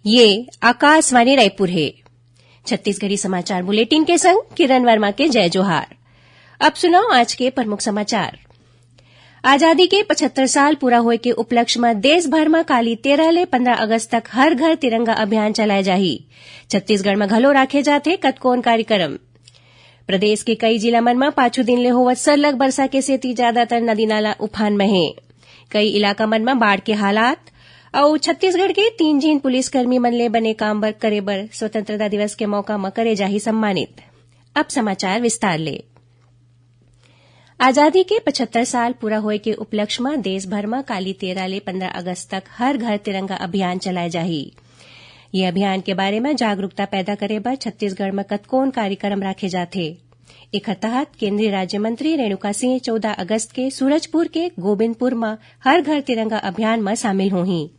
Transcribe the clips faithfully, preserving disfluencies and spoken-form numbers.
ये आकाशवाणी रायपुर हे। छत्तीसगढ़ी समाचार बुलेटिन के संग किरण वर्मा के जय जोहार। अब सुनव आज के प्रमुख समाचार। आजादी के पचहत्तर साल पूरा होए के उपलक्ष्य म देश भर म काली तेरह ले पंद्रह अगस्त तक हर घर तिरंगा अभियान चलाए जाही। छत्तीसगढ़ म घलो राखे जाथे कतकोन कार्यक्रम। प्रदेश के कई जिला मन म पाछू दिन ले होवत सरलग बरसा के सेती जादातर नदी नाला उफान म हे। कई इलाका मन म बाढ़ के हालात अउ छत्तीसगढ़ के तीन झिन पुलिसकर्मी मन ले बने काम बर करे बर स्वतंत्रता दिवस के मौका म करे जाही सम्मानित। अब समाचार विस्तार ले। आजादी के पचहत्तर साल पूरा होए के उपलक्ष्य म देश भर म काली तेरह ले पंद्रह अगस्त तक हर घर तिरंगा अभियान चलाए जाही। ये अभियान के बारे म जागरूकता पैदा करे बर छत्तीसगढ़ म कतकोन कार्यक्रम राखे जाथे। एखर तहत केंद्रीय राज्य मंत्री रेणुका सिंह चौदह अगस्त के सूरजपुर के गोबिंदपुर म हर घर तिरंगा अभियान म शामिल होही।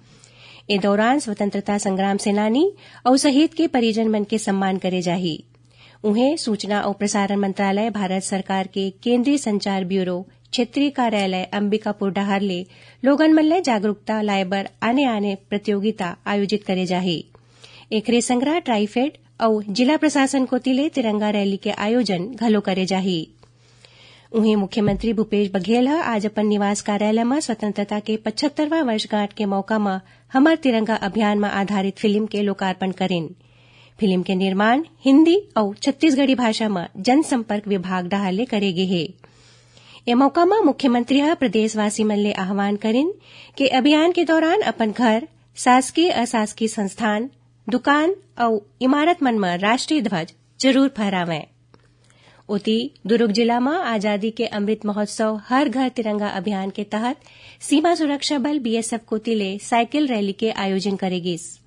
ए दौरान स्वतंत्रता संग्राम सेनानी अउ शहीद के परिजन मन के सम्मान करे जाही। उहें, सूचना अउ प्रसारण मंत्रालय, भारत सरकार के केंद्रीय संचार ब्यूरो, क्षेत्रीय कार्यालय अंबिकापुर डहार ले लोगन मन ल जागरूकता लाए बर आने-आने प्रतियोगिता आयोजित करे जाही। एकरे संग ट्राइफेड अउ जिला प्रशासन कोति ले तिरंगा रैली के आयोजन घलो करे जाही। उहें, मुख्यमंत्री भूपेश बघेल ह आज अपन निवास कार्यालय म स्वतंत्रता के पचहत्तरवां वर्षगांठ के मौका म हमर तिरंगा अभियान म आधारित फिल्म के लोकार्पण करिन। फिल्म के निर्माण हिंदी अउ छत्तीसगढ़ी भाषा म जनसंपर्क विभाग डहार ले करे गे हे। ए मौका म मुख्यमंत्री ह प्रदेशवासी मन ले आह्वान करिन के अभियान के दौरान अपन घर, शासकीय अशासकीय संस्थान, दुकान अउ इमारत मन म राष्ट्रीय ध्वज जरूर फहरावंय। ओती, दुरूग जिला म आजादी के अमृत महोत्सव हर घर तिरंगा अभियान के तहत सीमा सुरक्षा बल, बीएसएफ कोति ले साइकिल रैली के आयोजन करे गिस।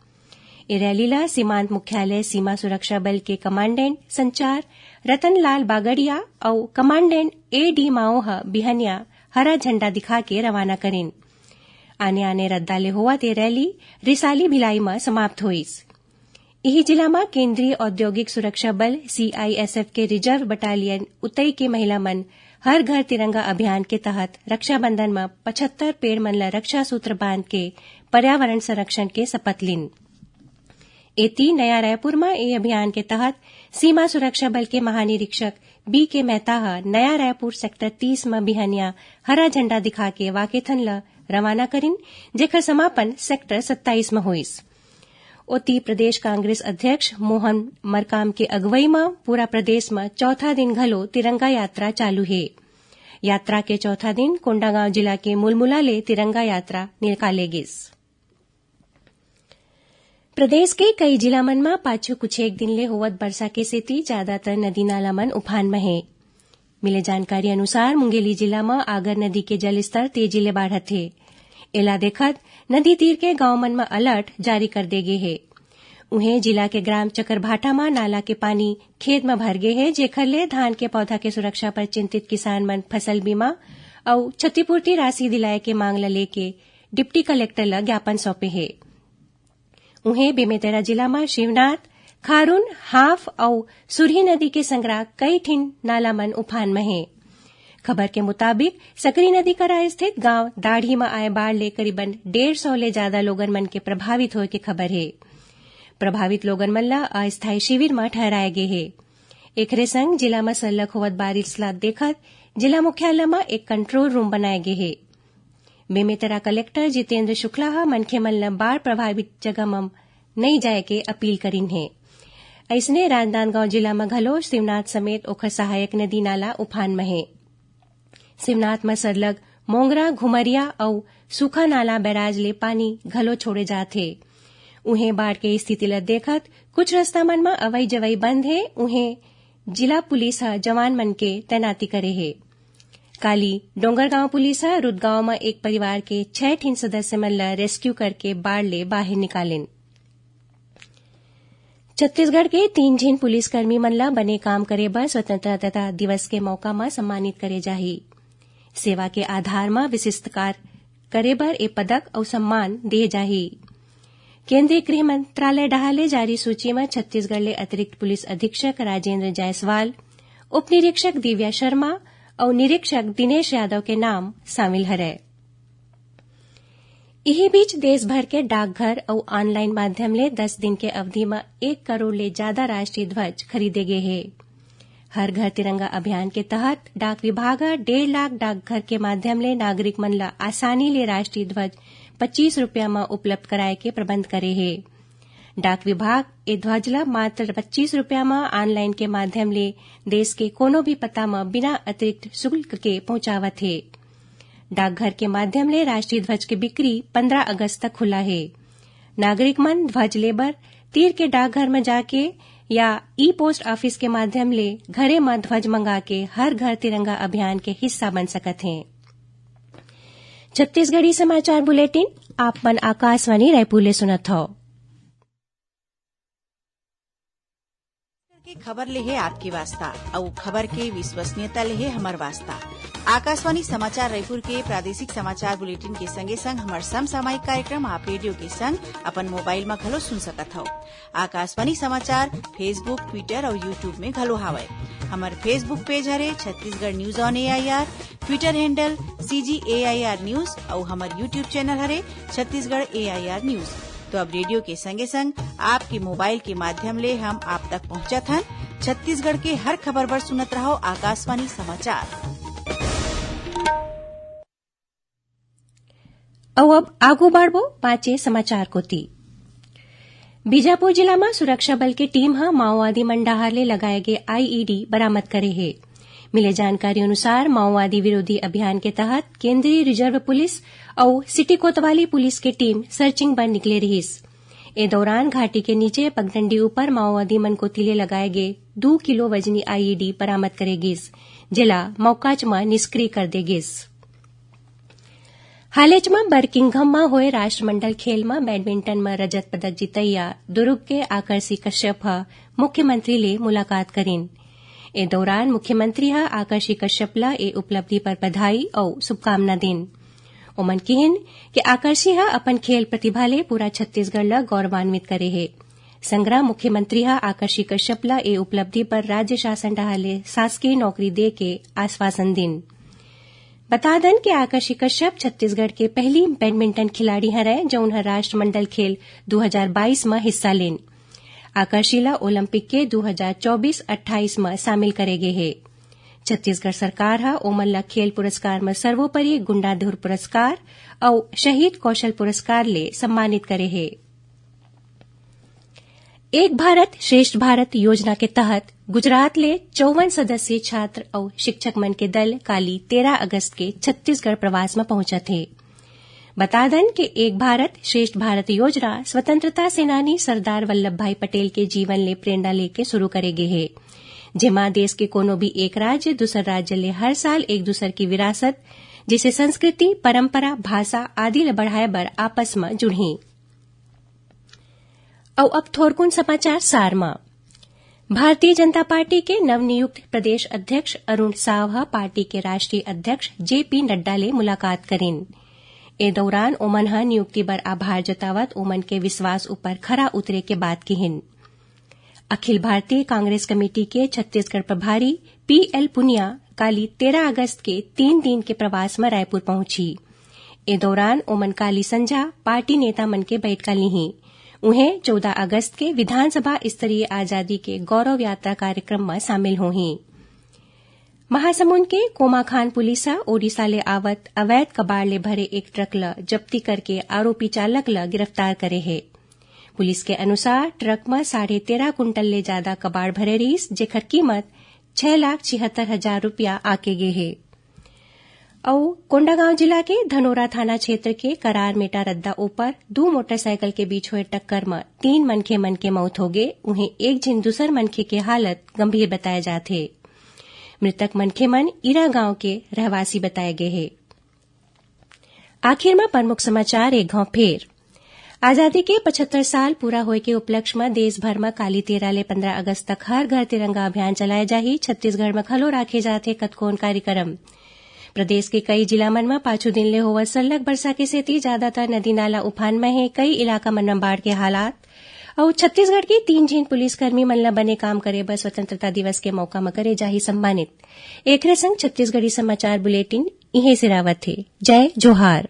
ए रैली ल सीमांत मुख्यालय सीमा सुरक्षा बल के कमांडेंट संचार रतनलाल बागड़िया अउ कमांडेंट ए डी माओ ह बिहनिया हरा झंडा दिखा के रवाना करिन। आने-आने रद्दा ले होवत ए रैली रिसाली भिलाई म समाप्त होइस। इही जिला म केंद्रीय औद्योगिक सुरक्षा बल, सीआईएसएफ के रिजर्व बटालियन उतई के महिला मन हर घर तिरंगा अभियान के तहत रक्षाबंधन म पचहत्तर पेड़ मन ल रक्षा सूत्र बांध के पर्यावरण संरक्षण के शपथ लीन। एती, नया रायपुर म ए अभियान के तहत सीमा सुरक्षा बल के महानिरीक्षक बी के मेहता ह नया रायपुर सेक्टर तीस म बिहनिया हरा झंडा दिखा के वाकेथन ल रवाना करिन, जेकर समापन सेक्टर सत्ताईस म होइस। ओती, प्रदेश कांग्रेस अध्यक्ष मोहन मरकाम के अगुवई म पूरा प्रदेश म चौथा दिन घलो तिरंगा यात्रा चालू हे। यात्रा के चौथा दिन कोंडागांव जिला के मुलमुला ले तिरंगा यात्रा निकाले गिस। प्रदेश के कई जिला मन म पाछू कुछ एक दिन ले होवत बरसा के सेती जादातर नदी नाला मन उफान म हे। मिले जानकारी अनुसार, मुंगेली जिला म आगर नदी के जलस्तर तेजी ले बाढ़त हे। एला देखत नदी तीर के गांव मन म अलर्ट जारी कर दे गे हे। उहें, जिला के ग्राम चकरभाटा म नाला के पानी खेत म भर गे हे, जेखर ले धान के पौधा के सुरक्षा पर चिंतित किसान मन फसल बीमा अउ क्षतिपूर्ति राशि दिलाए के मांग ल लेके डिप्टी कलेक्टर ल ज्ञापन सौंपे हे। उहें, बेमेतरा जिला म शिवनाथ, खारून, हाफ अउ सुरही नदी के संग कई ठिन नाला मन उफान म हे। खबर के मुताबिक, सकरी नदी करा स्थित गांव दाढ़ी म आए बाढ़ ले करीबन डेढ़ सौ ले जादा लोगन मन के प्रभावित होए के खबर हे। प्रभावित लोगन मन ल अस्थायी शिविर म ठहराए गे हे। एकरे संग जिला म सरलग होवत बारिश ल देखत जिला मुख्यालय म एक कंट्रोल रूम बनाए गे हे। बेमेतरा कलेक्टर जितेंद्र शुक्ला ह मनखे मन ल बाढ़ प्रभावित जगह म नइ जाए के अपील करिन हे। अइसने, राजनांदगांव जिला म घलो शिवनाथ समेत ओखर सहायक नदी नाला उफान म हे। शिवनाथ म सरलग मोंगरा, घुमरिया अउ सूखा नाला बैराज ले पानी घलो छोड़े जात हे। उहें, बाढ़ के स्थिति ल देखत कुछ रस्ता मन म अवई जवई बंद हे। उहें, जिला पुलिस ह जवान मन के तैनाती करे हे। काली, डोंगरगांव पुलिस ह रुदगांव म एक परिवार के छह ठिन सदस्य मन ल रेस्क्यू करके बाढ़ ले बाहिर निकालिन। छत्तीसगढ़ के तीन झिन पुलिसकर्मी मन ल बने काम करे बर स्वतंत्रता दिवस के मौका म सम्मानित करे जाही। सेवा के आधार म विशिष्ट कार्य करे बर ए पदक अउ सम्मान दिए जाही। केंद्रीय गृह मंत्रालय डहार ले जारी सूची म छत्तीसगढ़ ले अतिरिक्त पुलिस अधीक्षक राजेंद्र जायसवाल, उप निरीक्षक दिव्या शर्मा अउ निरीक्षक दिनेश यादव के नाम शामिल हरय। इही बीच देश भर के डाकघर अउ ऑनलाइन माध्यम ले दस दिन के अवधि म एक करोड़ ले जादा राष्ट्रीय ध्वज खरीदे गे हे। हर घर तिरंगा अभियान के तहत डाक विभाग ह डेढ़ लाख डाकघर के माध्यम ले नागरिक मन ल आसानी ले राष्ट्रीय ध्वज पच्चीस रुपया म उपलब्ध कराए के प्रबंध करे हे। डाक विभाग ए ध्वज ल मात्र पच्चीस रुपया म ऑनलाइन के माध्यम ले देश के कोनो भी पता म बिना अतिरिक्त शुल्क के पहुंचावत हे। डाकघर के माध्यम ले राष्ट्रीय ध्वज के बिक्री पंद्रह अगस्त तक खुला हे। नागरिक मन ध्वज लेबर तीर के डाकघर म जाके या ई पोस्ट ऑफिस के माध्यम ले घरे म ध्वज मंगा के हर घर तिरंगा अभियान के हिस्सा बन सकत हें। छत्तीसगढ़ी समाचार बुलेटिन आप मन आकाशवाणी रायपुर ले सुनत हव। के खबर ले हे आपके वास्ता, अउ खबर के विश्वसनीयता ले हे हमर वास्ता। आकाशवाणी समाचार रायपुर के प्रादेशिक समाचार बुलेटिन के संगे संग हमर समसामयिक कार्यक्रम आप रेडियो के संग अपन मोबाइल म घलो सुन सकत हव। आकाशवाणी समाचार Facebook, Twitter अउ YouTube में घलो हावय। हमर Facebook पेज हरे Chhattisgarh news on AIR, Twitter handle CG AIR news अउ हमर YouTube चैनल हरे छत्तीसगढ़ एआईआर न्यूज। तो अब रेडियो के संगे संग आपके मोबाइल के माध्यम ले हम आप तक पहुंचत हन। छत्तीसगढ़ के हर खबर बर सुनत रहव आकाशवाणी समाचार। अउ अब आगू बढ़बो बांचे समाचार कोति। बीजापुर जिला म सुरक्षा बल के टीम ह माओवादी मन डहार ले लगाए गे आईईडी बरामद करे हे। मिले जानकारी अनुसार, माओवादी विरोधी अभियान के तहत केंद्रीय रिजर्व पुलिस अउ सिटी कोतवाली पुलिस के टीम सर्चिंग बर निकले रिहिस। ए दौरान घाटी के नीचे पगडंडी ऊपर माओवादी मन कोति ले लगाए गे दू किलो वजनी आईईडी बरामद करे गिस, जेला मौकाच म निष्क्रिय कर दे गिस। हालेच म बर्किंघम म होए राष्ट्रमंडल खेल म बैडमिंटन म रजत पदक जीतइया दुर्ग के आकर्षी कश्यप ह मुख्यमंत्री ले मुलाकात करिन। ए दौरान मुख्यमंत्री ह आकर्षी कश्यप ल ए उपलब्धि पर बधाई अउ शुभकामना दिन। ओमन किहिन कि आकर्षी ह अपन खेल प्रतिभा ले पूरा छत्तीसगढ़ ल गौरवान्वित करे हे। संगरा मुख्यमंत्री ह आकर्षी कश्यप ल ए उपलब्धि पर राज्य शासन डहार ले शासकीय नौकरी दे के आश्वासन दिन। बता दन कि आकर्षी कश्यप छत्तीसगढ़ के पहली बैडमिंटन खिलाड़ी हरय, जउन ह राष्ट्रमंडल खेल दू हजार बाईस म हिस्सा लेन। आकर्षी ल ओलंपिक के दू हजार चौबीस अट्ठाईस म शामिल करे गे हे। छत्तीसगढ़ सरकार ह ओमन ल खेल पुरस्कार म सर्वोपरि गुंडाधुर पुरस्कार अउ शहीद कौशल पुरस्कार ले सम्मानित करे हे। एक भारत श्रेष्ठ भारत योजना के तहत गुजरात ले चौवन सदस्यीय छात्र अउ शिक्षक मन के दल काली तेरह अगस्त के छत्तीसगढ़ प्रवास म पहुंचत हे। बता दन कि एक भारत श्रेष्ठ भारत योजना स्वतंत्रता सेनानी सरदार वल्लभ भाई पटेल के जीवन ले प्रेरणा लेके शुरू करे गे हे, जेमा देश के कोनो भी एक राज्य दूसर राज्य ले हर साल एक दूसर की विरासत, जैसे संस्कृति, परंपरा, भाषा आदि ल बढ़ाए बर आपस म जुड़ही। अउ अब थोरकुन समाचार सार म। भारतीय जनता पार्टी के नवनियुक्त प्रदेश अध्यक्ष अरुण साव ह पार्टी के राष्ट्रीय अध्यक्ष जेपी नड्डा ले मुलाकात करिन। ए दौरान ओमन ह नियुक्ति बर आभार जतावत ओमन के विश्वास ऊपर खरा उतरे के बात किहिन। अखिल भारतीय कांग्रेस कमेटी के छत्तीसगढ़ प्रभारी पीएल पुनिया काली तेरह अगस्त के तीन दिन के प्रवास म रायपुर पहुंची। ए दौरान ओमन काली संझा पार्टी नेता मन के बैठका लीही। उहें, चौदह अगस्त के विधानसभा स्तरीय आजादी के गौरव यात्रा कार्यक्रम म शामिल होही। महासमुंद के कोमाखान पुलिस ह ओडिशा ले आवत अवैध कबाड़ ले भरे एक ट्रक ल जब्ती करके आरोपी चालक ल गिरफ्तार करे हे। पुलिस के अनुसार, ट्रक म साढ़े तेरह कुंटल ले जादा कबाड़ भरे रिहिस, जेखर कीमत छह लाख छिहत्तर हजार रुपया आके गे हे। अउ कोंडागांव जिला के धनोरा थाना क्षेत्र के करार मेटा रद्दा ऊपर दू मोटरसाइकिल के बीच होए टक्कर म तीन मनखे मन के मौत होगे, उहें एक झिन दूसर मनखे के हालत गंभीर बताए जात हे। मृतक मनखे मन ईरा गांव के रहवासी बताए गे हे। आखिर म प्रमुख समाचार एक घांव फेर। आजादी के पचहत्तर साल पूरा होए के उपलक्ष्य म देश भर म काली तेरह ले पंद्रह अगस्त तक हर घर तिरंगा अभियान चलाए जाही। छत्तीसगढ़ म घलो राखे जात हे कतकोन कार्यक्रम। प्रदेश के कई जिला मन म पाछू दिन ले होवत सरलग बरसा के सेती जादातर नदी नाला उफान म हे, कई इलाका मन म बाढ़ के हालात। अउ छत्तीसगढ़ के तीन झिन पुलिसकर्मी मन ल बने काम करे बर स्वतंत्रता दिवस के मौका म करे जाही सम्मानित। एकरे संग छत्तीसगढ़ी समाचार बुलेटिन इहें सिरावत हे। जय जोहार।